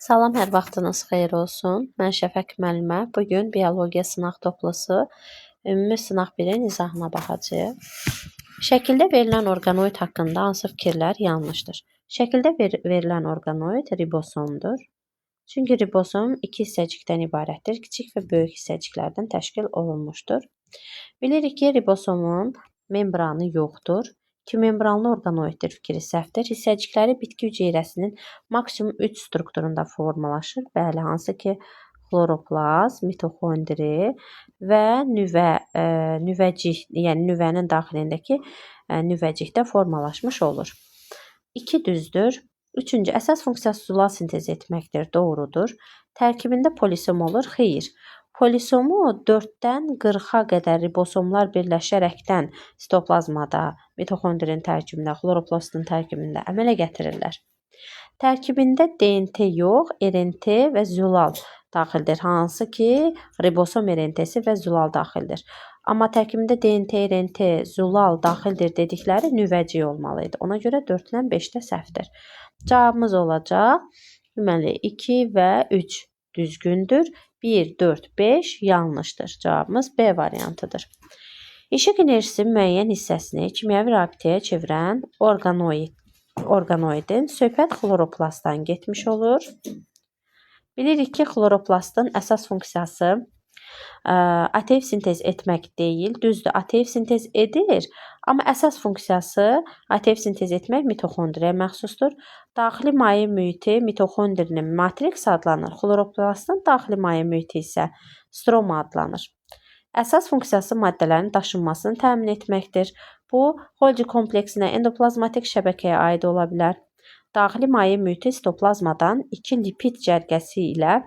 Salam, hər vaxtınız xeyir olsun. Mən Şəfəq müəllimə. Bu gün biologiya sınaq toplusu ümumi sınaq 1-in izahına baxacağıq. Şəkildə verilən orqanoid haqqında hansı fikirlər yanlışdır? Şəkildə verilən orqanoid ribosomdur. Çünki ribosom iki hissəcikdən ibarətdir. Kiçik və böyük hissəciklərdən təşkil olunmuşdur. Bilirik ki, ribosomun membranı yoxdur. İki membranlı orqanoiddir fikri səhvdir. Hissəcikləri bitki hüceyrəsinin maksimum 3 strukturunda formalaşır. Bəli, hansı ki xloroplast, mitoxondri və nüvəcik, yəni nüvənin daxilindəki nüvəcikdə formalaşmış olur. 2 düzdür. Üçüncü, əsas funksiyası zulal sintez etməkdir. Doğrudur. Tərkibində polisom olur. Xeyr. Polisomu 4-dən 40-a qədər ribosomlar birləşərəkdən sitoplazmada, mitoxondrinin tərkibində, xloroplastın tərkibində əmələ gətirirlər. Tərkibində DNT yox, RNT və zülal daxildir. Hansı ki, ribosom RNT-si və zülal daxildir. Amma tərkibində DNT, RNT, zülal daxildir dedikləri nüvəcik olmalı idi. Ona görə 4 ilə 5 də səhvdir. Cavabımız olacaq, deməli 2 və 3 düzgündür. 1, 4, 5 yanlışdır. Cavabımız B variantıdır. İşıq enerjisinin müəyyən hissəsini kimyəvi rabitəyə çevirən orqanoidin söhbət xloroplastdan getmiş olur. Bilirik ki, xloroplastın əsas funksiyası ATF sintez etmək deyil. Düzdür, ATF sintez edir, amma əsas funksiyası ATF sintez etmək mitoxondriyə məxsusdur. Daxili maye mühiti mitoxondrinin matriks adlanır. Xloroplastın daxili maye mühiti isə stroma adlanır. Əsas funksiyası maddələrin daşınmasını təmin etməkdir. Bu, Golgi kompleksinə, endoplazmatik şəbəkəyə aid ola bilər. Daxili maye mühiti sitoplazmadan iki lipid cərgəsi ilə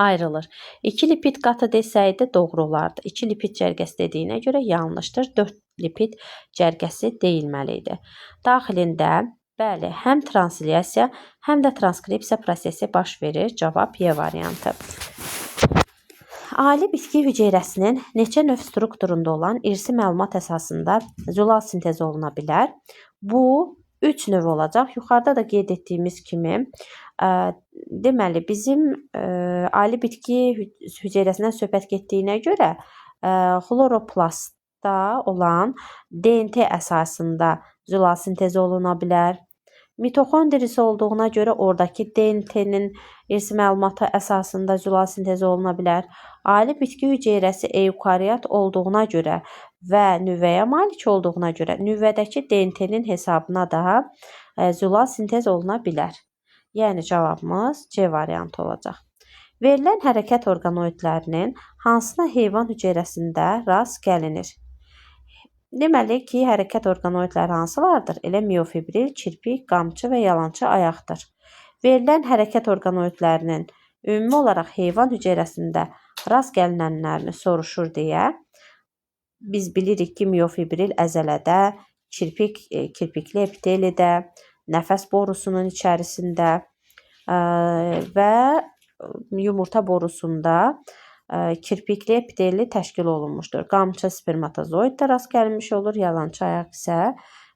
ayrılır. 2 lipid qatı desəydi doğru olardı. 2 lipid cərgəsi dediyinə görə yanlışdır. 4 lipid cərgəsi deyilməli idi. Daxilində, bəli, həm translyasiya, həm də transkripsiya prosesi baş verir. Cavab Y variantı. Ali bitki hüceyrəsinin neçə növ strukturunda olan irsi məlumat əsasında zülal sintezi oluna bilər. Bu 3 növ olacaq. Yuxarıda da qeyd etdiyimiz kimi, deməli, bizim ali bitki hüceyrəsindən söhbət getdiyinə görə xloroplastda olan DNT əsasında zülal sintezi oluna bilər. Mitoxondrisi olduğuna görə oradakı DNT-nin irsi məlumatı əsasında zülal sintezi oluna bilər. Ali bitki hüceyrəsi eukaryot olduğuna görə və nüvəyə malik olduğuna görə nüvədəki DNT-nin hesabına da zülal sintez oluna bilər. Yəni cavabımız C variantı olacaq. Verilən hərəkət orqanoidlərinin hansına heyvan hüceyrəsində rast gəlinir? Deməli ki, hərəkət orqanoidləri hansılardır? Elə miofibril, kirpik, qamçı və yalançı ayaqdır. Verilən hərəkət orqanoidlərinin ümumi olaraq heyvan hüceyrəsində rast gəlinənlərini soruşur deyə biz bilirik ki, miofibril əzələdə, kirpik, kirpikli epitelidə, nəfəs borusunun içərisində və yumurta borusunda kirpikli epiteli təşkil olunmuşdur. Qamçı spermatozoiddə rast gəlmiş olur, yalançı ayaq isə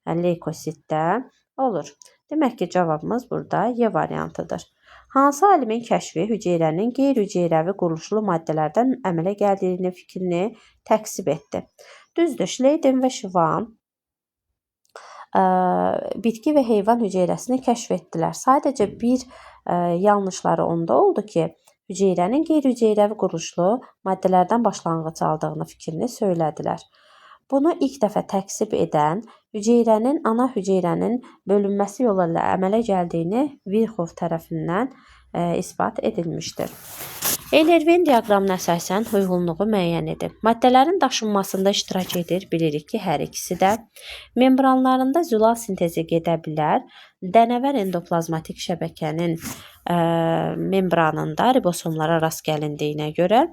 leykositdə olur. Demək ki, cavabımız burada Y variantıdır. Hansı alimin kəşfi hüceyrənin qeyri-hüceyrəvi quruluşlu maddələrdən əmələ gəldiyini fikrini təksib etdi? Düzdür, Schleiden və Schwann bitki və heyvan hüceyrəsini kəşf etdilər. Sadəcə bir yanlışları onda oldu ki, hüceyrənin qeyri-hüceyrəvi quruluşlu maddələrdən başlanğıc aldığını fikrini söylədilər. Bunu ilk dəfə təksib edən hüceyrənin ana hüceyrənin bölünməsi yolu ilə əmələ gəldiyini Virchow tərəfindən isbat edilmişdir. Euler-Venn diaqramına əsasən uyğunluğu müəyyən edin. Maddələrin daşınmasında iştirak edir. Bilirik ki, hər ikisi də. Membranlarında zülal sintezi gedə bilər. Dənəvər endoplazmatik şəbəkənin membranında ribosomlara rast gəlindiyinə görə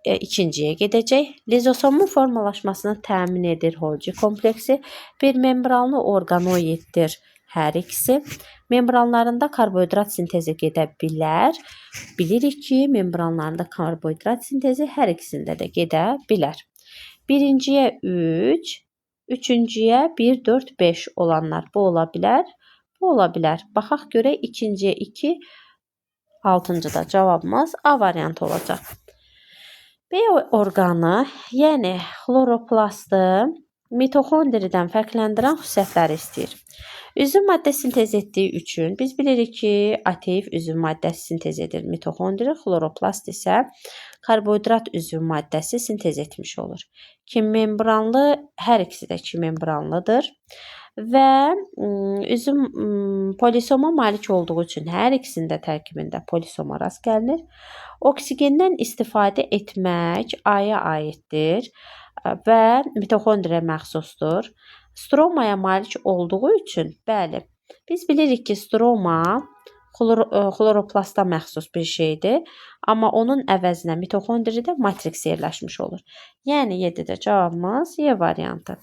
ikinciyə gedəcək. Lizosomun formalaşmasını təmin edir Golgi kompleksi. Bir membranlı orqanoiddir hər ikisi. Membranlarında karbohidrat sintezi gedə bilər. Bilirik ki, membranlarında karbohidrat sintezi hər ikisində də gedə bilər. Birinciyə 3, üçüncüyə 1, 4, 5 olanlar bu ola bilər. Bu ola bilər. Baxaq görək ikinciyə 2, Altıncıda cavabımız A variantı olacaq. B orqanı, yəni xloroplastı mitoxondridən fərqləndirən xüsusiyyətləri istəyir. Üzüm maddə sintez etdiyi üçün biz bilirik ki, ATF üzüm maddəsi sintez edir. Mitoxondri, xloroplast isə karbohidrat üzüm maddəsi sintez etmiş olur. Ki membranlı, hər ikisi də ki membranlıdır. Və üzüm polisoma malik olduğu üçün hər ikisinin də tərkibində polisoma rast gəlinir. Oksigendən istifadə etmək Aya aiddir və mitoxondriyə məxsusdur. Stromaya malik olduğu üçün, bəli, biz bilirik ki, stroma xloroplasta məxsus bir şeydir, amma onun əvəzinə mitoxondridə matriks yerləşmiş olur. Yəni 7-də cavabımız Y variantı.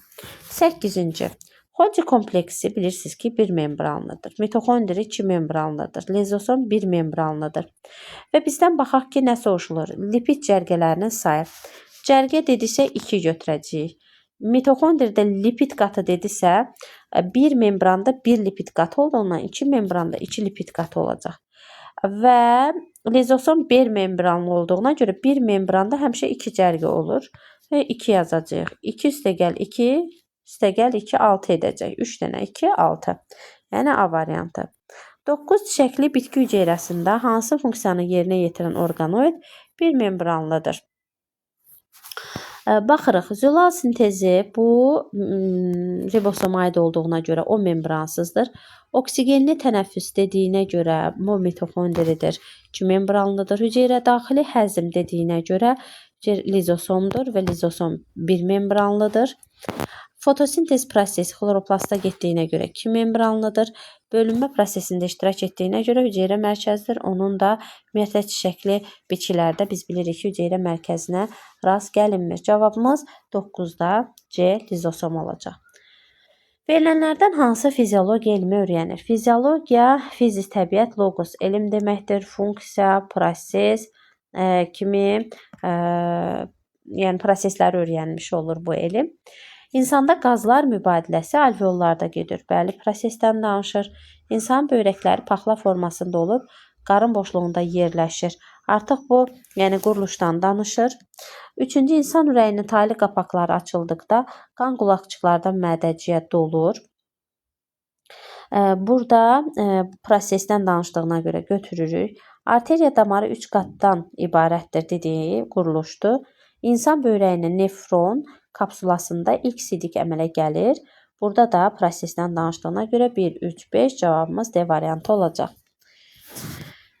8-ci. Golgi kompleksi bilirsiniz ki, bir membranlıdır. Mitoxondri iki membranlıdır. Lizosom bir membranlıdır. Və bizdən baxaq ki, nə soruşulur? Lipid cərgələrinin sayı. Cərgə dedisə 2 götürəcəyik. Mitoxondridə lipid qatı dedisə, bir membranda bir lipid qatı olduğundan iki membranda iki lipid qatı olacaq. Və lizosom bir membranlı olduğuna görə bir membranda həmişə iki cərgə olur. Və 2 yazacağıq. 2 üstəgəl 2 üstəgəl 2 6 edəcək. 3 dənə 2 6. Yəni A variantı. 9 çiçəkli bitki hüceyrəsində hansı funksiyanı yerinə yetirən orqanoid bir membranlıdır? Baxırıq, zülal sintezi bu ribosoma aid olduğuna görə o membransızdır. Oksigenli tənəffüs dediyinə görə bu mitoxondridir ki, membranlıdır. Hüceyrə daxili həzm dediyinə görə lizosomdur və lizosom bir membranlıdır. Fotosintez prosesi xloroplasta getdiyinə görə iki membranlıdır. Bölünmə prosesində iştirak etdiyinə görə hüceyrə mərkəzidir. Onun da ümumiyyətlə çiçəkli bitkilərdə biz bilirik ki, hüceyrə mərkəzinə rast gəlinmir. Cavabımız 9-da C lizosom olacaq. Verilənlərdən hansı fiziologiya elmi öyrənir? Fiziologiya, fizik, təbiət, loqos elm deməkdir. Funksiya, proses kimi yəni prosesləri öyrənmiş olur bu elm. İnsanda qazlar mübadiləsi alveollarda gedir. Bəli, prosesdən danışır. İnsan böyrəkləri paxla formasında olub, qarın boşluğunda yerləşir. Artıq bu, yəni quruluşdan danışır. Üçüncü, insan ürəyinin taylı qapaqları açıldıqda qan qulaqçıqlardan mədəciyə dolur. Burada prosesdən danışdığına görə götürürük. Arteriya damarı 3 qatdan ibarətdir dediyi quruluşdur. İnsan böyrəyinin nefron kapsulasında ilk sidik əmələ gəlir. Burada da prosesdən danışdığına görə 1, 3, 5 cavabımız D variantı olacaq.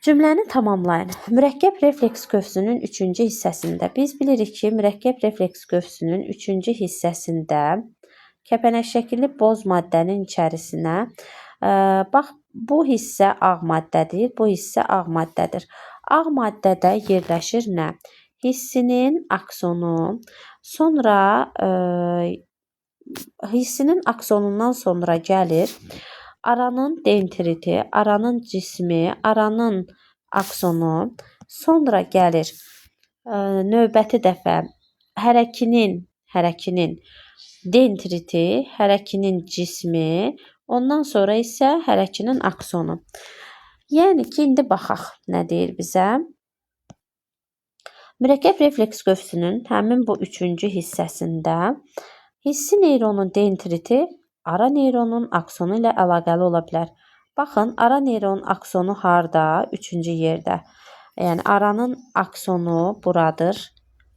Cümləni tamamlayın. Mürəkkəb refleks qövsünün üçüncü hissəsində biz bilirik ki, mürəkkəb refleks qövsünün üçüncü hissəsində kəpənək şəkilli boz maddənin içərisinə bax bu hissə ağ maddədir, bu hissə ağ maddədir. Ağ maddədə yerləşir nə? Hissinin aksonu, sonra hissinin aksonundan sonra gəlir aranın dendriti, aranın cismi, aranın aksonu, sonra gəlir növbəti dəfə hərəkinin dendriti, hərəkinin cismi, ondan sonra isə hərəkinin aksonu. Yəni ki, indi baxaq nə deyir bizə. Mürəkkəb refleks qövsünün həmin bu üçüncü hissəsində hissi neyronun dendriti ara neyronun aksonu ilə əlaqəli ola bilər. Baxın, ara neyronun aksonu harda? Üçüncü yerdə. Yəni aranın aksonu buradır.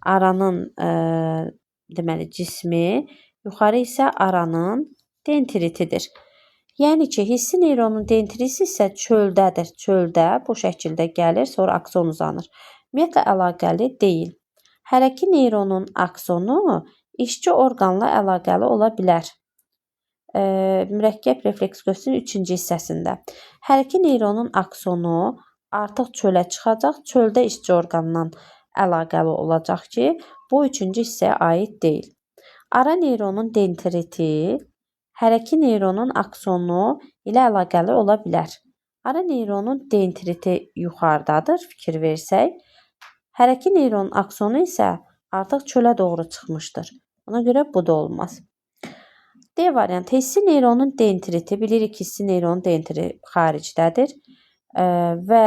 Aranın deməli cismi, yuxarı isə aranın dendritidir. Yəni ki, hissi neyronun dendriti isə çöldədir. Çöldə bu şəkildə gəlir, sonra akson uzanır. Ümumiyyətlə əlaqəli deyil. Hərəki neyronun aksonu işçi orqanla əlaqəli ola bilər. Mürəkkəb refleks qövsünün üçüncü hissəsində. Hərəki neyronun aksonu artıq çölə çıxacaq, çöldə işçi orqanla əlaqəli olacaq ki, bu üçüncü hissəyə aid deyil. Ara neyronun dendriti hərəki neyronun aksonu ilə əlaqəli ola bilər. Ara neyronun dendriti yuxarıdadır, fikir versək. Hərəki neyronun aksonu isə artıq çölə doğru çıxmışdır. Ona görə bu da olmaz. D variantı hissi neyronun dendriti. Bilirik ki, hissi neyronun dendriti xaricdədir. Və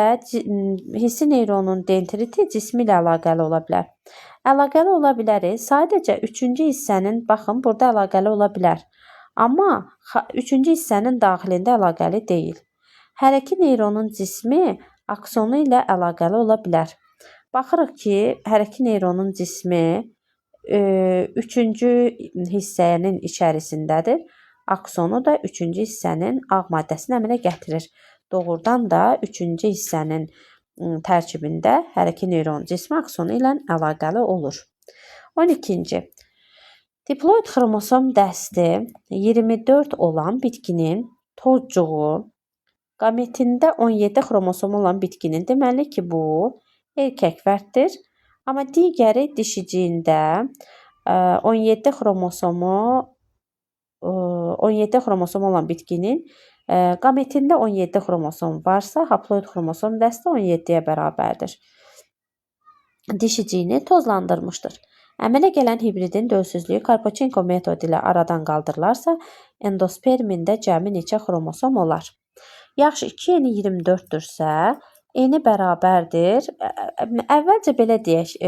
hissi neyronun dendriti cismi ilə əlaqəli ola bilər. Əlaqəli ola bilərik. Sadəcə üçüncü hissənin, baxın, burada əlaqəli ola bilər. Amma üçüncü hissənin daxilində əlaqəli deyil. Hərəki neyronun cismi aksonu ilə əlaqəli ola bilər. Baxırıq ki, hərəki neyronun cismi üçüncü hissənin içərisindədir. Aksonu da üçüncü hissənin ağ maddəsini əmələ gətirir. Doğrudan da üçüncü hissənin tərkibində hərəki neyron cismi aksonu ilə əlaqəli olur. 12-ci. Diploid xromosom dəsti 24 olan bitkinin tozcuğu qametində 17 xromosom olan bitkinin, deməli ki, bu erkək fərddir. Amma digəri dişiciyində 17 xromosomu 17 xromosom olan bitkinin qametində 17 xromosom varsa, haploid xromosom dəsti 17-yə bərabərdir. Dişiciyini tozlandırmışdır. Əmələ gələn hibridin dölsüzlüyü Karpochenko metodu ilə aradan qaldırılarsa, endospermində cəmi neçə xromosom olar? Yaxşı, 2 n 24-dürsə, n bərabərdir. Əvvəlcə belə deyək,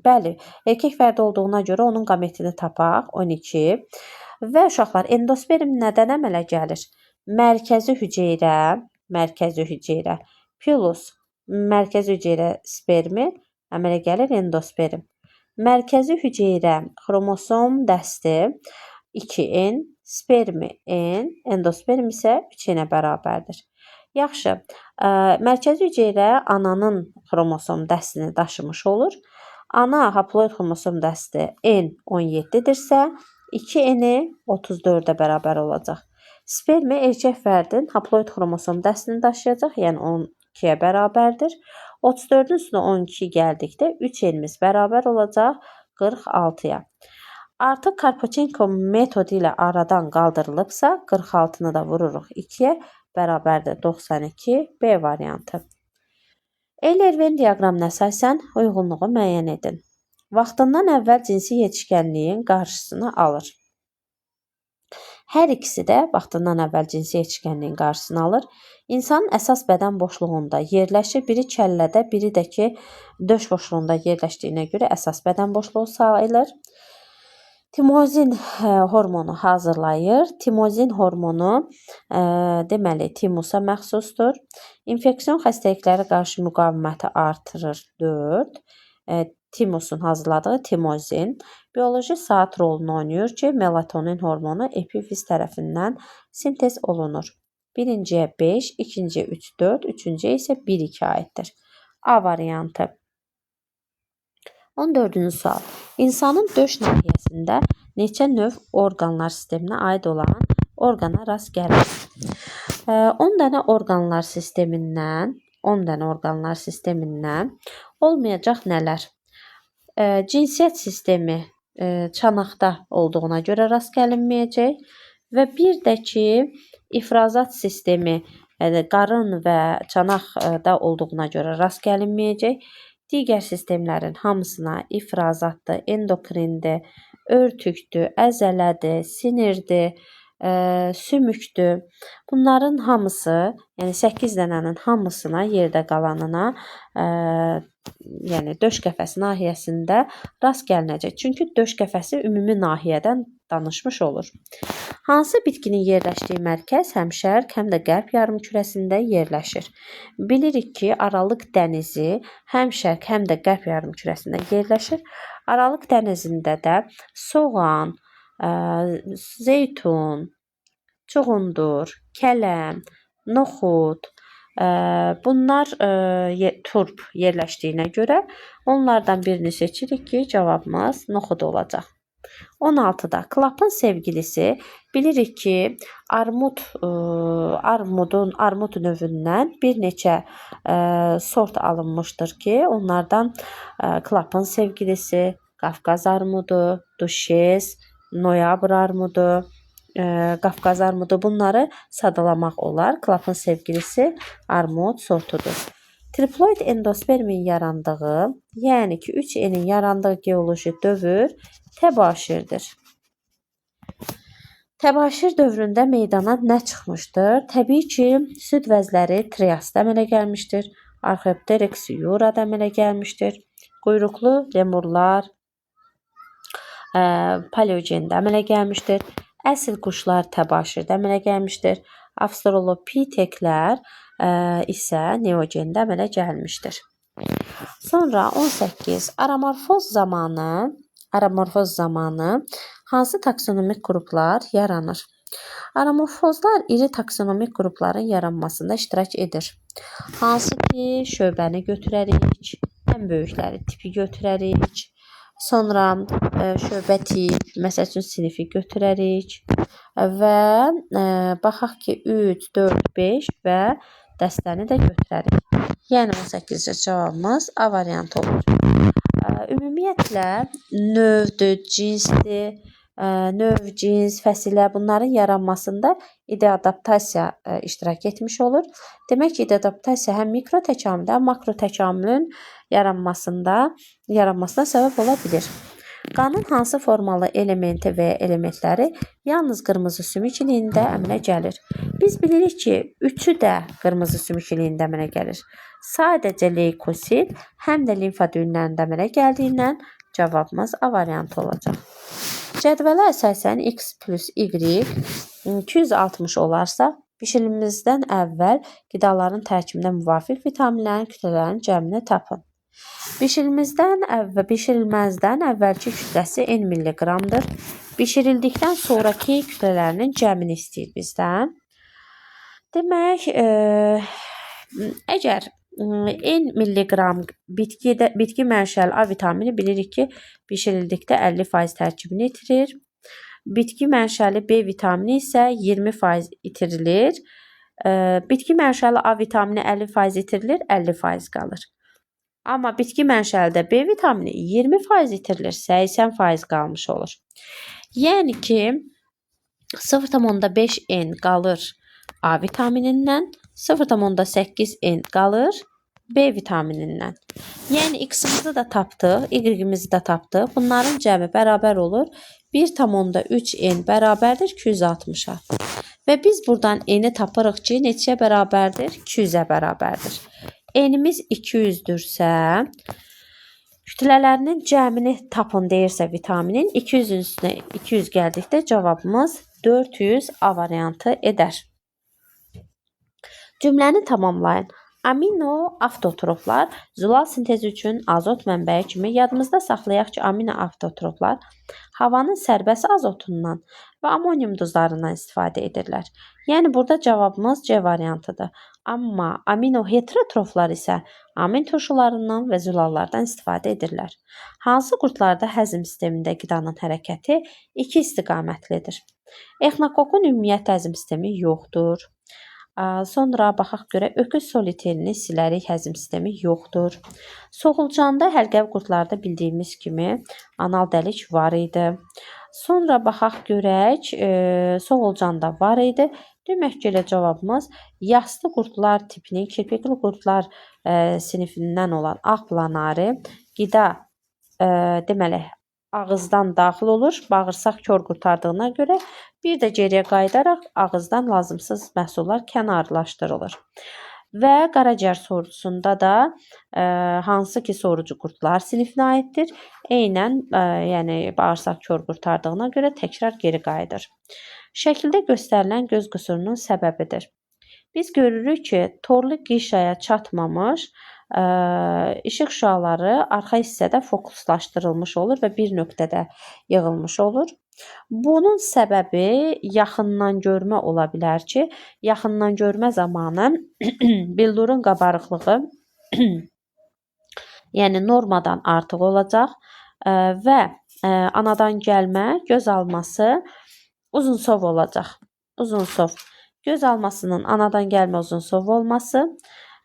bəli, erkək fərdi olduğuna görə onun qametini tapaq, 12. Və uşaqlar, endosperm nədən əmələ gəlir? Mərkəzi hüceyrə plus mərkəzi hüceyrə spermi əmələ gəlir endosperm. Mərkəzi hüceyrə xromosom dəsti 2N, spermi N, endosperm isə 3N-ə bərabərdir. Yaxşı, mərkəzi hüceyrə ananın xromosom dəstini daşımış olur. Ana haploid xromosom dəsti N 17-dirsə, 2N-i 34-ə bərabər olacaq. Spermi erkək fərdin haploid xromosom dəstini daşıyacaq, yəni 12-yə bərabərdir. 34-ün üstünə 12 gəldikdə 3N-imiz bərabər olacaq 46-ya. Artıq Karpochenko metodu ilə aradan qaldırılıbsa, 46-nı da vururuq 2-yə, bərabərdir 92, B variantı. Euler-Venn diaqramına əsasən uyğunluğu müəyyən edin. Vaxtından əvvəl cinsi yetişkənliyin qarşısını alır. Hər ikisi də vaxtından əvvəl cinsi yetişkənliyin qarşısını alır. İnsanın əsas bədən boşluğunda yerləşir. Biri kəllədə, biri də ki, döş boşluğunda yerləşdiyinə görə əsas bədən boşluğu sayılır. Timozin hormonu hazırlayır. Timozin hormonu deməli timusa məxsusdur. İnfeksion xəstəliklərə qarşı müqaviməti artırır. 4. Timusun hazırladığı timozin bioloji saat rolunu oynayır ki, melatonin hormonu epifiz tərəfindən sintez olunur. Birinciyə 5, ikinciyə 3, 4, üçüncüyə isə 1, 2 aiddir. A variantı. 14-cü sual. İnsanın döş nahiyəsində neçə növ orqanlar sisteminə aid olan orqana rast gəlir? 10 dənə orqanlar sistemindən, 10 dənə orqanlar sistemindən olmayacaq nələr? Cinsiyyət sistemi çanaqda olduğuna görə rast gəlinməyəcək və bir də ki, ifrazat sistemi qarın və çanaqda olduğuna görə rast gəlinməyəcək. Digər sistemlərin hamısına ifrazatdır, endokrindir, örtükdür, əzələdir, sinirdir, sümükdür. Bunların hamısı, yəni 8 dənənin hamısına yerdə qalanına, yəni döş qəfəsi nahiyəsində rast gəlinəcək. Çünki döş qəfəsi ümumi nahiyədən danışmış olur. Hansı bitkinin yerləşdiyi mərkəz həm şərq, həm də qərb yarımkürəsində yerləşir? Bilirik ki, Aralıq dənizi həm şərq, həm də qərb yarımkürəsində yerləşir. Aralıq dənizində də soğan, zeytun, çuğundur, kələm, noxud, bunlar turp yerləşdiyinə görə onlardan birini seçirik ki, cavabımız noxud olacaq. 16-da Klapın sevgilisi bilirik ki, armud növündən bir neçə sort alınmışdır ki, onlardan Klapın sevgilisi, Qafqaz armudu, Duşes, noyabr armudu, Qafqaz armudu, bunları sadalamaq olar. Klapın sevgilisi armud sortudur. Triploid endospermin yarandığı, yəni ki, 3N-in yarandığı geoloji dövr təbaşirdir. Təbaşir dövründə meydana nə çıxmışdır? Təbii ki, süd vəzləri Triasda əmələ gəlmişdir. Arxeopteryx Yurada əmələ gəlmişdir. Quyruqlu lemurlar Paleogendə əmələ gəlmişdir. Əsl quşlar təbaşirdə əmələ gəlmişdir. Avstralopiteklər isə Neogendə əmələ gəlmişdir. Sonra 18. Aramorfoz zamanı hansı taksonomik qruplar yaranır? Aramorfozlar iri taksonomik qrupların yaranmasında iştirak edir. Hansı ki, şöbəni götürərik, ən böyükləri tipi götürərik. Sonra şöbə tip, məsəl üçün sinifi götürərik və baxaq ki, 3, 4, 5 və dəstəni də götürərik. Yəni 18-ci cavabımız A variantı olur. Ümumiyyətlə növdür, cinsdir, növ, cins, fəsilə bunların yaranmasında ideadaptasiya iştirak etmiş olur. Demək ki, ideadaptasiya həm mikro təkamüldə, həm makro təkamülün yaranmasına səbəb ola bilir. Qanın hansı formalı elementi və ya elementləri yalnız qırmızı sümük iliyində əmələ gəlir? Biz bilirik ki, üçü də qırmızı sümük iliyində əmələ gəlir. Sadəcə leykosit həm də limfa düyünlərində əmələ gəldiyindən cavabımız A variantı olacaq. Cədvələ əsasən X plus Y 260 olarsa, bişirilmizdən əvvəl qidaların tərkibinə müvafiq vitaminlərin kütlələrinin cəmini tapın. Bişirilməzdən əvvəlki kütləsi N milliqramdır. Bişirildikdən sonrakı kütlələrinin cəmini istəyir bizdən. Demək, əgər N milliqram bitki mənşəli A vitamini bilirik ki, bişirildikdə 50% tərkibini itirir. Bitki mənşəli B vitamini isə 20% itirilir. Bitki mənşəli A vitamini 50% itirilir, 50% qalır. Amma bitki mənşəli də B vitamini 20% itirilir, 80% qalmış olur. Yəni ki, 0,5 N qalır A vitaminindən, 0,8 N qalır B vitaminindən. Yəni X-imizi də tapdıq, Y-imizi də tapdıq. Bunların cəmi bərabər olur. 1,3 N bərabərdir 260-a. Və biz buradan N-i tapırıq ki, neçəyə bərabərdir? 200-ə bərabərdir. N-imiz 200-dürsə, kütlələrinin cəmini tapın deyirsə vitaminin 200-ün üstünə 200 gəldikdə cavabımız 400 A variantı edər. Cümləni tamamlayın. Amino avtotroflar zülal sintezi üçün azot mənbəyi kimi yadımızda saxlayaq ki, amino avtotroflar havanın sərbəst azotundan və amonium duzlarından istifadə edirlər. Yəni burada cavabımız C variantıdır. Amma amino heterotroflar isə amin turşularından və zülallardan istifadə edirlər. Hansı qurdlarda həzm sistemində qidanın hərəkəti iki istiqamətlidir? Exnokokun ümumiyyətlə həzm sistemi yoxdur. Sonra baxaq görək, öküz soliterini silərik, həzm sistemi yoxdur. Soğulcanda, həlqəvi qurdlarda bildiyimiz kimi anal dəlik var idi. Sonra baxaq görək, soğulcanda var idi. Demək ki, elə cavabımız yaslı qurdlar tipinin kirpikli qurdlar sinifindən olan ağ planari qida deməli ağızdan daxil olur, bağırsaq kor qurtardığına görə bir də geriyə qayıdaraq ağızdan lazımsız məhsullar kənarlaşdırılır. Və qaraciyər sorucusunda da hansı ki sorucu qurdlar sinifinə aiddir, eynən yəni bağırsaq kor qurtardığına görə təkrar geri qayıdır. Şəkildə göstərilən göz qüsurunun səbəbidir. Biz görürük ki, torlu qişaya çatmamış işıq şüaları arxa hissədə fokuslaşdırılmış olur və bir nöqtədə yığılmış olur. Bunun səbəbi yaxından görmə ola bilər ki, yaxından görmə zamanı billurun qabarıqlığı yəni normadan artıq olacaq və anadan gəlmə göz alması uzunsov olacaq. Uzunsov. Göz almasının anadan gəlmə uzunsov olması,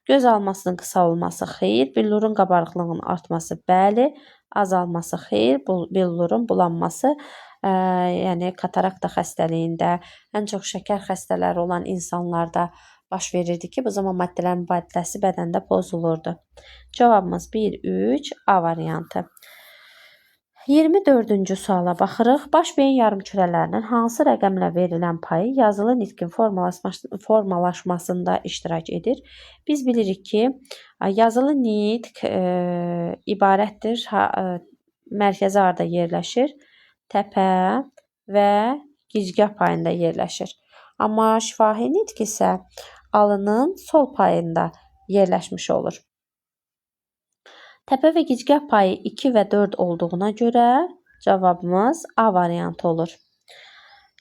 göz almasının qısa olması xeyir, billurun qabarıqlığının artması bəli, azalması xeyir, billurun bulanması, yəni katarakta xəstəliyində, ən çox şəkər xəstələri olan insanlarda baş verirdi ki, bu zaman maddələrin mübadiləsi bədəndə pozulurdu. Cavabımız 1, 3, A variantı. 24-cü suala baxırıq. Baş beyin yarımkürələrinin hansı rəqəmlə verilən payı yazılı nitqin formalaşmasında iştirak edir? Biz bilirik ki, yazılı nitq ibarətdir, mərkəzi harda yerləşir? Təpə və gicgah payında yerləşir. Amma şifahi nitq isə alının sol payında yerləşmiş olur. Təpə və gicgah payı 2 və 4 olduğuna görə cavabımız A variantı olur.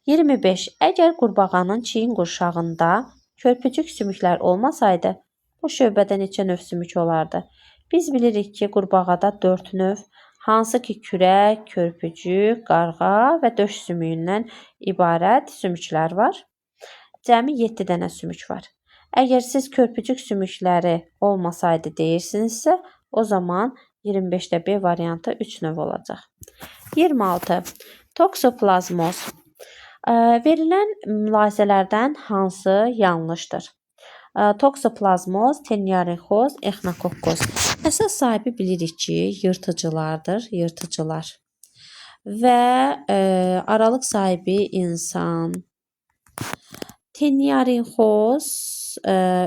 25. Əgər qurbağanın çiyin qurşağında körpücük sümüklər olmasaydı, bu şöbədə neçə növ sümük olardı? Biz bilirik ki, qurbağada 4 növ, hansı ki kürək, körpücük, qarğa və döş sümüyündən ibarət sümüklər var. Cəmi 7 dənə sümük var. Əgər siz körpücük sümükləri olmasaydı deyirsinizsə, o zaman 25-də B variantı 3 növ olacaq. 26. Toksoplazmoz. Verilən mülahizələrdən hansı yanlışdır? Toksoplazmoz, teniarixoz, exnokokkoz. Əsas sahibi bilirik ki, yırtıcılardır, yırtıcılar. Və aralıq sahibi insan. Teniarixoz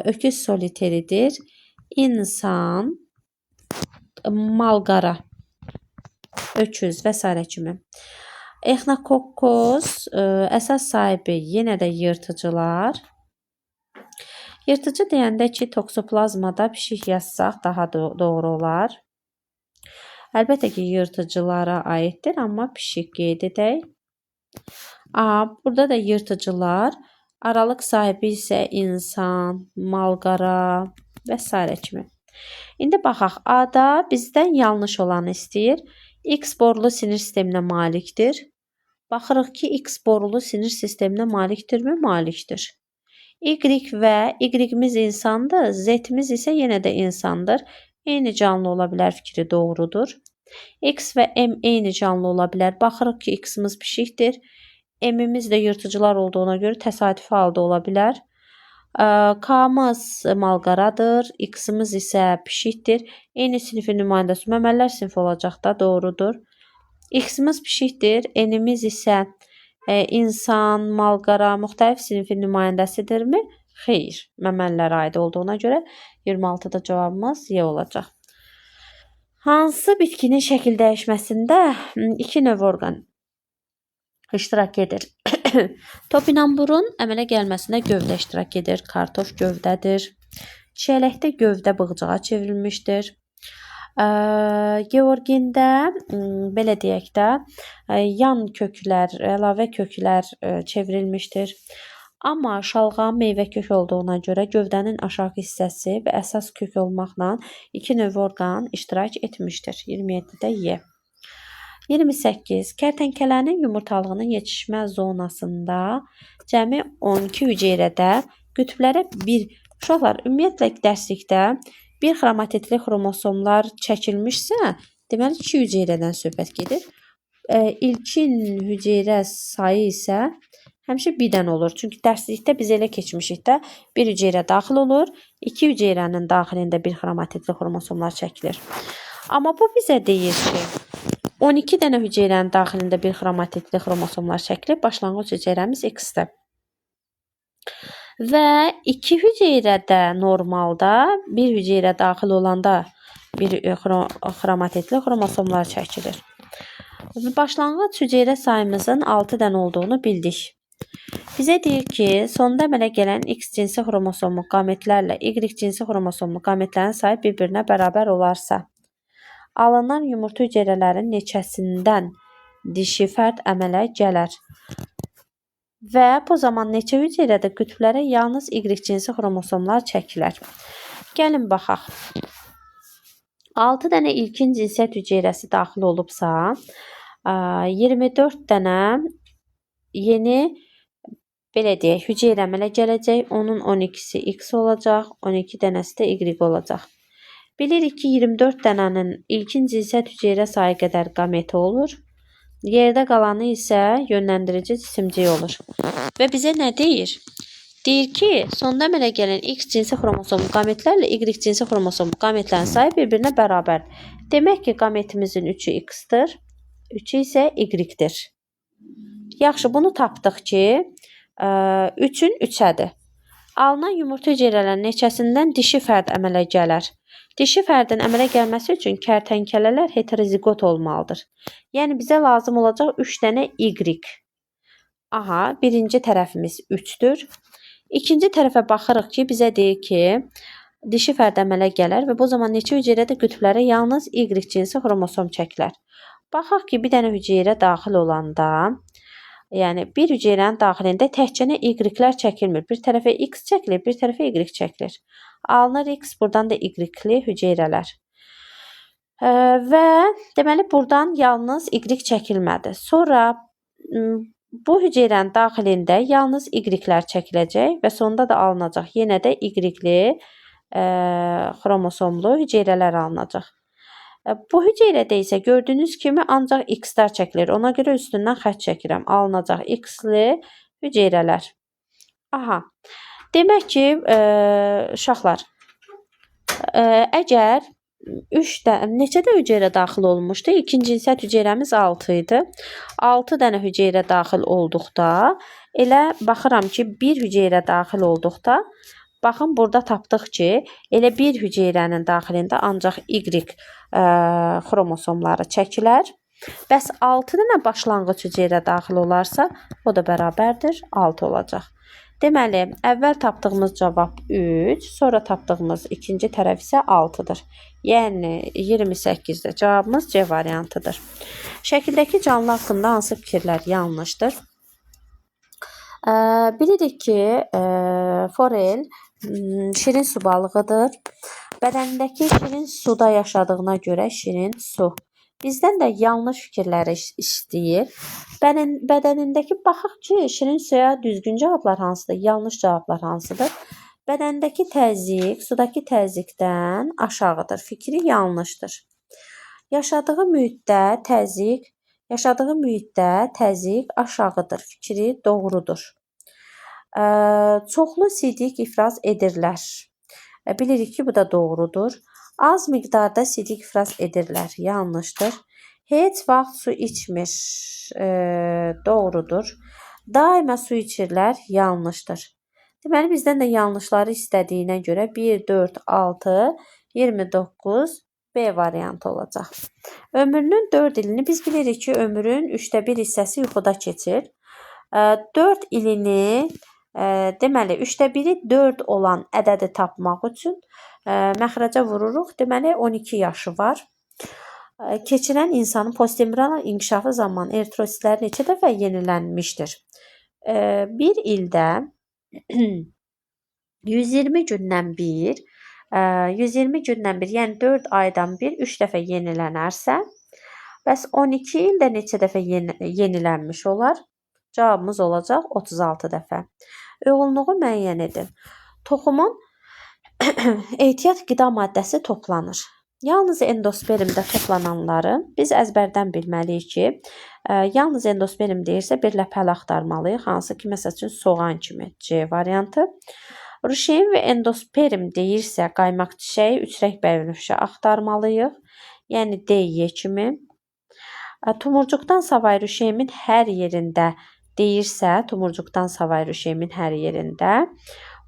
öküz soliteridir. İnsan, malqara, öküz və s. kimi. Exnokokkoz əsas sahibi yenə də yırtıcılar. Yırtıcı deyəndə ki, toksoplazmada pişik yazsaq daha doğru olar. Əlbəttə ki, yırtıcılara aiddir, amma pişik qeyd edək. Burada da yırtıcılar, aralıq sahibi isə insan, malqara və s. kimi. İndi baxaq, A-da bizdən yanlış olanı istəyir. X borulu sinir sisteminə malikdir. Baxırıq ki, X borulu sinir sisteminə malikdirmi? Malikdir. Y və Y-imiz insandır, Z-imiz isə yenə də insandır. Eyni canlı ola bilər fikri doğrudur. X və M eyni canlı ola bilər. Baxırıq ki, X-imiz pişikdir. M-imiz də yırtıcılar olduğuna görə təsadüfi halda ola bilər. K-mız malqaradır, X-imiz isə pişikdir. Eyni sinifin nümayəndəsi məməllər sinfi olacaq da, doğrudur. X-imiz pişikdir, N-imiz isə insan, malqara, müxtəlif sinifin nümayəndəsidirmi? Xeyr, məməllərə aid olduğuna görə 26-da cavabımız Y olacaq. Hansı bitkinin şəkil dəyişməsində iki növ orqan iştirak edir? Topinamburun əmələ gəlməsində gövdə iştirak edir. Kartof gövdədir. Çiyələkdə gövdə bığcığa çevrilmişdir. Georgində belə deyək də, yan köklər, əlavə köklər çevrilmişdir. Amma şalğam meyvə kök olduğuna görə gövdənin aşağı hissəsi və əsas kök olmaqla iki növ orqan iştirak etmişdir. 27-də Y. 28. Kərtənkələnin yumurtalığının yetişmə zonasında cəmi 12 hüceyrədə qütblərə bir... Uşaqlar, ümumiyyətlə dərslikdə bir xromatidli xromosomlar çəkilmişsə, deməli 2 hüceyrədən söhbət gedir. İlkin hüceyrə sayı isə həmişə bir dənə olur. Çünki dərslikdə biz elə keçmişik də, bir hüceyrə daxil olur, 2 hüceyrənin daxilində bir xromatidli xromosomlar çəkilir. Amma bu bizə deyir ki, 12 dənə hüceyrənin daxilində bir xromatidli xromosomlar çəkilib, başlanğıc hüceyrəmiz X-dir. Və 2 hüceyrədə normalda bir hüceyrə daxil olanda bir xromatidli xromosomlar çəkilir. Başlanğıc hüceyrə sayımızın 6 dənə olduğunu bildik. Bizə deyir ki, sonda əmələ gələn X cinsi xromosomlu qametlərlə Y cinsi xromosomlu qametlərin sayı bir-birinə bərabər olarsa, alınan yumurta hüceyrələrinin neçəsindən dişi fərd əmələ gələr? Və bu zaman neçə hüceyrədə qütblərə yalnız Y cinsi xromosomlar çəkilər? Gəlin baxaq. 6 dənə ilkin cinsiyyət hüceyrəsi daxil olubsa, 24 dənə yeni, belə deyək, hüceyrə əmələ gələcək. Onun 12-si X olacaq, 12 dənəsi də Y olacaq. Bilirik ki, 24 dənənin ilkin cinsiyyət hüceyrə sayı qədər qameti olur. Yerdə qalanı isə yönləndirici cisimcik olur. Və bizə nə deyir? Deyir ki, sonda əmələ gələn X cinsi xromosomlu qametlərlə Y cinsi xromosomlu qametlərin sayı bir-birinə bərabərdir. Demək ki, qametimizin 3-ü X-dir, 3-ü isə Y-dir. Yaxşı, bunu tapdıq ki, 3-ün 3-ədir. Alınan yumurta hüceyrələrinin neçəsindən dişi fərd əmələ gələr? Dişi fərdin əmələ gəlməsi üçün kərtənkələlər heteroziqot olmalıdır. Yəni, bizə lazım olacaq 3 dənə Y. Aha, birinci tərəfimiz 3-dür. İkinci tərəfə baxırıq ki, bizə deyir ki, dişi fərd əmələ gələr və bu zaman neçə hüceyrədə qütblərə yalnız Y cinsi xromosom çəkilər. Baxaq ki, bir dənə hüceyrə daxil olanda, yəni bir hüceyrənin daxilində təkcə Y-lər çəkilmir. Bir tərəfə X çəkilir, bir tərəfə Y çəkilir. Alınır X, buradan da Y-li hüceyrələr. Və deməli, buradan yalnız Y çəkilmədi. Sonra bu hüceyrənin daxilində yalnız Y-lər çəkiləcək və sonda da alınacaq. Yenə də Y-li xromosomlu hüceyrələr alınacaq. Bu hüceyrədə isə gördüyünüz kimi ancaq X-lər çəkilir. Ona görə üstündən xətt çəkirəm. Alınacaq X-li hüceyrələr. Aha. Demək ki, uşaqlar, əgər 3 neçə də hüceyrə daxil olmuşdu? İkinci cinsiyyət hüceyrəmiz 6 idi. 6 dənə hüceyrə daxil olduqda, elə baxıram ki, bir hüceyrə daxil olduqda, baxın, burada tapdıq ki, elə bir hüceyrənin daxilində ancaq Y xromosomları çəkilər. Bəs 6 dənə başlanğıc hüceyrə daxil olarsa, o da bərabərdir, 6 olacaq. Deməli, əvvəl tapdığımız cavab 3, sonra tapdığımız ikinci tərəf isə 6-dır. Yəni, 28-də cavabımız C variantıdır. Şəkildəki canlı haqqında hansı fikirlər yanlışdır? Bilirik ki, forel şirin su balığıdır. Bədənindəki şirin suda yaşadığına görə şirin su. Bizdən də yanlış fikirləri istəyir. Bədənindəki, baxaq ki, şirin suya düzgün cavablar hansıdır, yanlış cavablar hansıdır? Bədəndəki təzyiq sudakı təzyiqdən aşağıdır. Fikri yanlışdır. Yaşadığı mühitdə təzyiq aşağıdır. Fikri doğrudur. Çoxlu sidik ifraz edirlər. Bilirik ki, bu da doğrudur. Az miqdarda sidik ifraz edirlər. Yanlışdır. Heç vaxt su içmir. Doğrudur. Daima su içirlər. Yanlışdır. Deməli, bizdən də yanlışları istədiyinə görə 1, 4, 6, 29 B variantı olacaq. Ömrünün 4 ilini biz bilirik ki, ömrün 3də 1 hissəsi yuxuda keçir. 4 ilini, deməli, 3də 1-i 4 olan ədədi tapmaq üçün məxrəcə vururuq. Deməli, 12 yaşı var. Keçirən insanın postembrional inkişafı zamanı eritrositlər neçə dəfə yenilənmişdir? Bir ildə 120 gündən bir, 120 gündən bir, yəni 4 aydan bir 3 dəfə yenilənərsə, bəs 12 ildə neçə dəfə yenilənmiş olar? Cavabımız olacaq 36 dəfə. Uyğunluğu müəyyən edin. Toxumun ehtiyat qida maddəsi toplanır. Yalnız endospermdə toplananları biz əzbərdən bilməliyik ki, yalnız endosperm deyirsə bir ləpəli axtarmalıyıq. Hansı ki, məsəl üçün soğan kimi C variantı. Ruşeym və endosperm deyirsə qaymaq çiçəyi, üç rəng bənövşə axtarmalıyıq. Yəni D, Y kimi. Tumurcuqdan savayı ruşeymin hər yerində deyirsə, tumurcuqdan savayı ruşeymin hər yerində.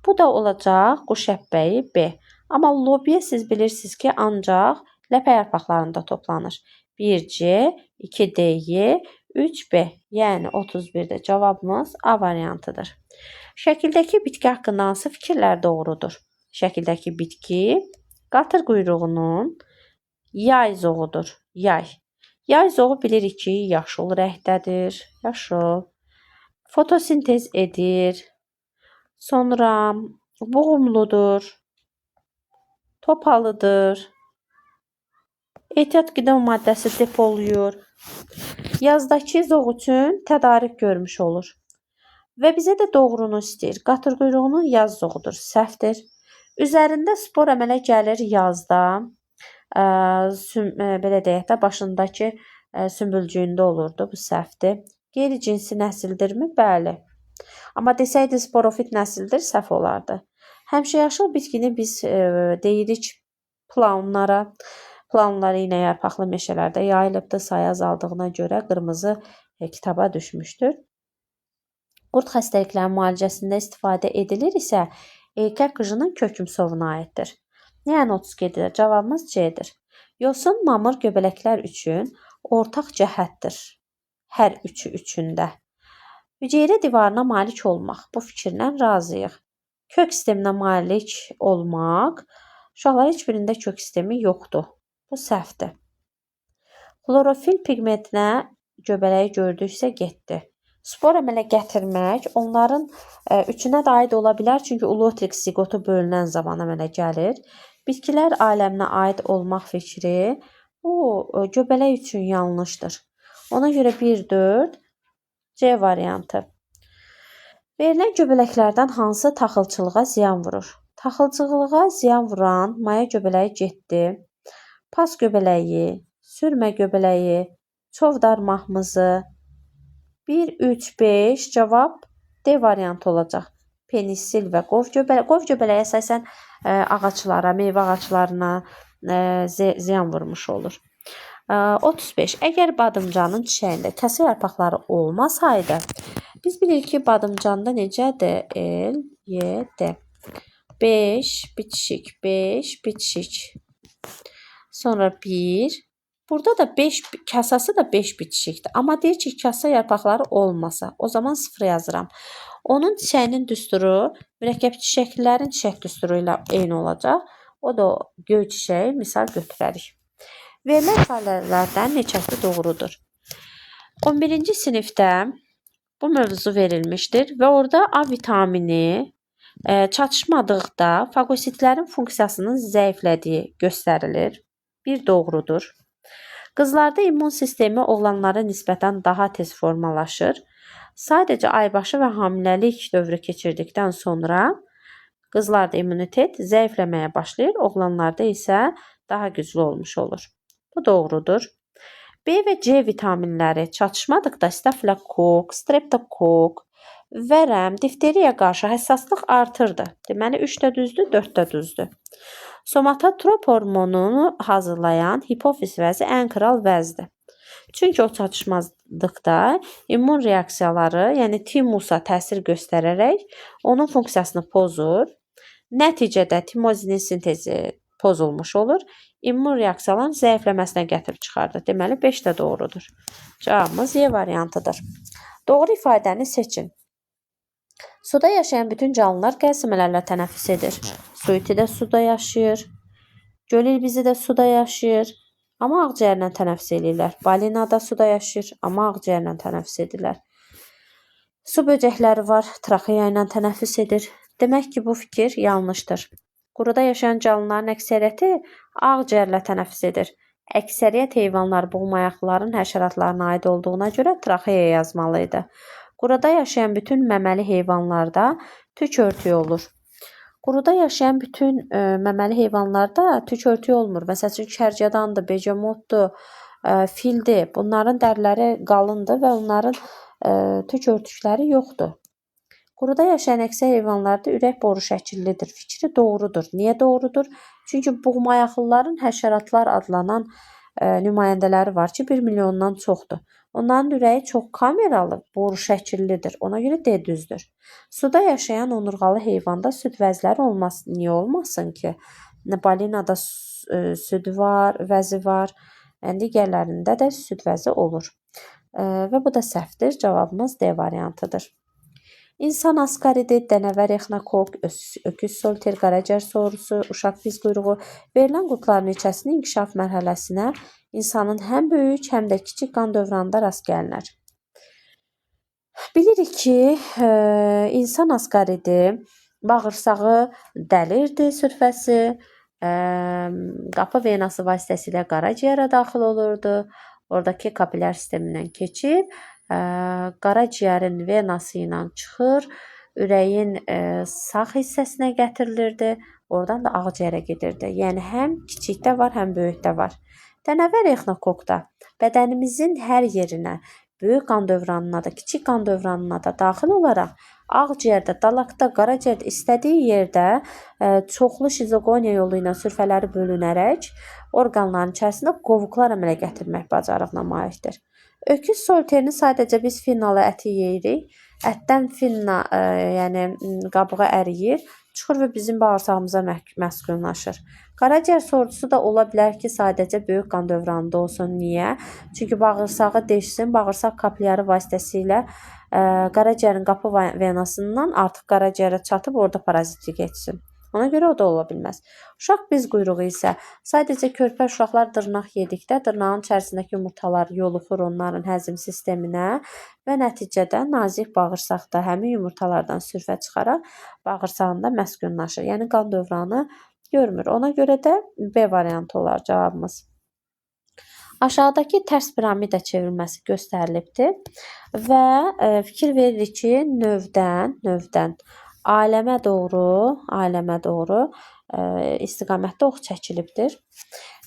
Bu da olacaq quş əpbəyi B. Amma lobiya siz bilirsiniz ki, ancaq ləpə yarpaqlarında toplanır. 1C, 2DY, 3B. Yəni 31-də cavabımız A variantıdır. Şəkildəki bitki haqqında hansı fikirlər doğrudur? Şəkildəki bitki qatır quyruğunun yay zoğudur. Yay. Yay zoğu bilirik ki, yaşıl rəngdədir. Yaşıl. Fotosintez edir. Sonra buğumludur. Topalıdır. Ehtiyat qida maddəsi depolayır. Yazdakı zoğ üçün tədarük görmüş olur. Və bizə də doğrunu istəyir. Qatır quyruğunun yaz zoğudur. Səhvdir. Üzərində spor əmələ gəlir yazda. Belə deyək də, başındakı sümbülcüyündə olurdu. Bu səhvdir. Qeyri-cinsi nəsildirmi? Bəli. Amma desəydi sporofit nəsildir, səhv olardı. Həmişə yaşıl bitkini biz deyirik planlara. Planları iynə yarpaqlı meşələrdə yayılıbdır. Sayı azaldığına görə qırmızı kitaba düşmüşdür. Qurd xəstəliklərinin müalicəsində istifadə edilir isə erkək qıjının kökümsovuna aiddir. Yəni 37-də cavabımız C-dir. Yosun mamır göbələklər üçün ortaq cəhətdir. Hər üçü üçündə. Hüceyrə divarına malik olmaq. Bu fikirlə razıyıq. Kök sisteminə malik olmaq. Uşaqlar, heç birində kök sistemi yoxdur. Bu səhvdir. Xlorofil pigmentinə göbələyi gördüksə getdi. Spor əmələ gətirmək onların üçünə də aid ola bilər. Çünki ulotrik ziqotu bölünən zaman əmələ gəlir. Bitkilər aləminə aid olmaq fikri bu göbələk üçün yanlışdır. Ona görə 1, 4, C variantı. Verilən göbələklərdən hansı taxılçılığa ziyan vurur? Taxılçılığa ziyan vuran maya göbələyi getdi. Pas göbələyi, sürmə göbələyi, çovdar mahmızı. 1, 3, 5 cavab D variantı olacaq. Penisil və qov göbələyi. Qov göbələyi əsasən ağaclara, meyvə ağaclarına ziyan vurmuş olur. 35. Əgər badımcanın çiçəyində kasa yarpaqları olmasaydı, biz bilirik ki, badımcanda necədir? L, Y, D. 5, bitişik, 5, bitişik. Sonra 1. Burada da 5, kasası da 5 bitişikdir. Amma deyir ki, kasa yarpaqları olmasa, o zaman 0 yazıram. Onun çiçəyinin düsturu mürəkkəb çiçəklilərin çiçək düsturu ilə eyni olacaq. O da göy çiçəyi misal götürərik. Verilən ifadələrdən neçəsi doğrudur? 11-ci sinifdə bu mövzu verilmişdir və orada A vitamini çatışmadıqda faqositlərin funksiyasının zəiflədiyi göstərilir. Bir doğrudur. Qızlarda immun sistemi oğlanlara nisbətən daha tez formalaşır. Sadəcə aybaşı və hamiləlik dövrü keçirdikdən sonra qızlarda immunitet zəifləməyə başlayır, oğlanlarda isə daha güclü olmuş olur. Bu doğrudur. B və C vitaminləri çatışmadıqda stafilokok, streptokok, vərəm, difteriya qarşı həssaslıq artırdı. Deməli 3 də düzdür, 4 də düzdür. Somatotrop hormonunu hazırlayan hipofiz vəzi ən kral vəzdir. Çünki o çatışmazlıqda immun reaksiyaları, yəni timusa təsir göstərərək onun funksiyasını pozur. Nəticədə timozinin sintezi pozulmuş olur. İmmun reaksiyaların zəifləməsinə gətirib çıxardır. Deməli 5 də doğrudur. Cavabımız Y variantıdır. Doğru ifadəni seçin. Suda yaşayan bütün canlılar qəlsəmələrlə tənəffüs edir. Su iti də suda yaşayır. Göl ilbizi də suda yaşayır. Amma ağciyərlə tənəffüs eləyirlər. Balina da suda yaşayır, amma ağciyərlə tənəffüs edirlər. Su böcəkləri var, traxeya ilə tənəffüs edir. Demək ki, bu fikir yanlışdır. Quruda yaşayan canlıların əksəriyyəti ağciyərlə tənəffüs edir. Əksəriyyət heyvanlar buğmayaqlıların həşəratlarına aid olduğuna görə traxeya yazmalı idi. Quruda yaşayan bütün məməli heyvanlarda tük örtüyü olur. Quruda yaşayan bütün məməli heyvanlarda tük örtüyü olmur. Məsəl üçün, kərgədandır, begemotdur, fildir. Bunların dəriləri qalındır və onların tük örtükləri yoxdur. Quruda yaşayan əksər heyvanlarda ürək boru şəkillidir. Fikri doğrudur. Niyə doğrudur? Çünki buğmayaqlıların həşəratlar adlanan nümayəndələri var ki, 1 milyondan çoxdur. Onların ürəyi çox kameralı, boru şəkillidir. Ona görə D düzdür. Suda yaşayan onurğalı heyvanda süd vəzləri olmaz. Niyə olmasın ki? Balinada süd var, vəzi var. Yəni, digərlərində də süd vəzi olur. Və bu da səhvdir. Cavabımız D variantıdır. İnsan askaridi, dənəvər exnokok, öküz soliter, qaraciyər sorusu, uşaq biz quyruğu verilən qurdların neçəsinin inkişaf mərhələsinə insanın həm böyük, həm də kiçik qan dövranında rast gəlinər. Bilirik ki, insan askaridi bağırsağı dəlirdi sürfəsi, qapı venası vasitəsilə qaraciyərə daxil olurdu. Oradakı kapilər sistemindən keçib qaraciyərin venası ilə çıxır, ürəyin sağ hissəsinə gətirilirdi, oradan da ağciyərə gedirdi. Yəni həm kiçikdə var, həm böyükdə var. Dənəvər exnokokda bədənimizin hər yerinə, böyük qan dövranına da, kiçik qan dövranına da daxil olaraq Ağciyərdə, dalaqda, qaraciyərdə istədiyi yerdə çoxlu şizogoniya yolu ilə sürfələri bölünərək orqanların içərisində qovuqlar əmələ gətirmək bacarığına malikdir. Öküz solterini sadəcə biz finnalı əti yeyirik. Ətdən finna, yəni qabığı əriyir, çıxır və bizim bağırsağımıza məskunlaşır. Qaraciyər sorucusu da ola bilər ki, sadəcə böyük qan dövranında olsun. Niyə? Çünki bağırsağı deşsin, bağırsaq kapillyarı vasitəsilə qaraciyərin qapı venasından artıq qaraciyərə çatıb orada parazitlik etsin. Ona görə o da ola bilməz. Uşaq biz quyruğu isə sadəcə körpə uşaqlar dırnaq yedikdə dırnağın içərisindəki yumurtalar yoluxur onların həzm sisteminə və nəticədə nazik bağırsaqda həmin yumurtalardan sürfə çıxaraq bağırsağında məskunlaşır. Yəni qan dövranı görmür. Ona görə də B variantı olar cavabımız. Aşağıdakı tərs piramida çevrilməsi göstərilibdir və fikir veririk ki, növdən aləmə doğru istiqamətdə ox çəkilibdir.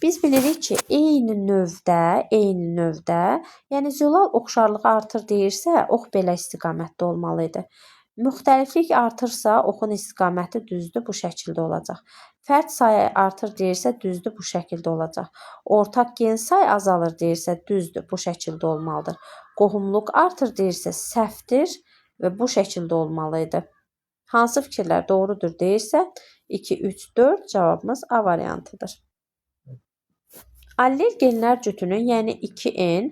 Biz bilirik ki, eyni növdə, yəni zülal oxşarlığı artır deyirsə, ox belə istiqamətdə olmalı idi. Müxtəliflik artırsa, oxun istiqaməti düzdür, bu şəkildə olacaq. Fərd sayı artır deyirsə, düzdür, bu şəkildə olacaq. Ortaq gen sayı azalır deyirsə, düzdür, bu şəkildə olmalıdır. Qohumluq artır deyirsə, səhvdir və bu şəkildə olmalı idi. Hansı fikirlər doğrudur deyirsə, 2, 3, 4 cavabımız A variantıdır. Allel genlər cütünün, yəni 2N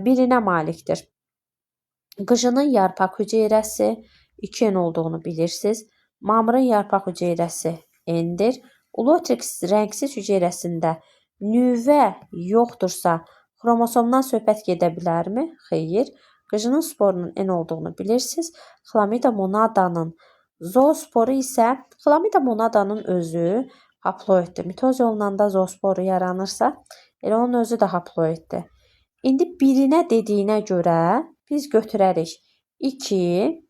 birinə malikdir. Qıjının yarpaq hüceyrəsi 2N olduğunu bilirsiniz. Mamırın yarpaq hüceyrəsi N-dir. Ulotrix rəngsiz hüceyrəsində nüvə yoxdursa, xromosomdan söhbət gedə bilərmi? Xeyr. Qıjının sporunun N olduğunu bilirsiniz. Xlamidomonadanın zoosporu isə xlamidomonadanın özü haploiddir. Mitoz yolla da zoosporu yaranırsa, elə onun özü də haploiddir. İndi birinə dediyinə görə biz götürərik 2,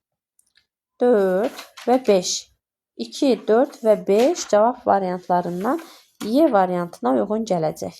4 və 5. 2, 4 və 5 cavab variantlarından Y variantına uyğun gələcək.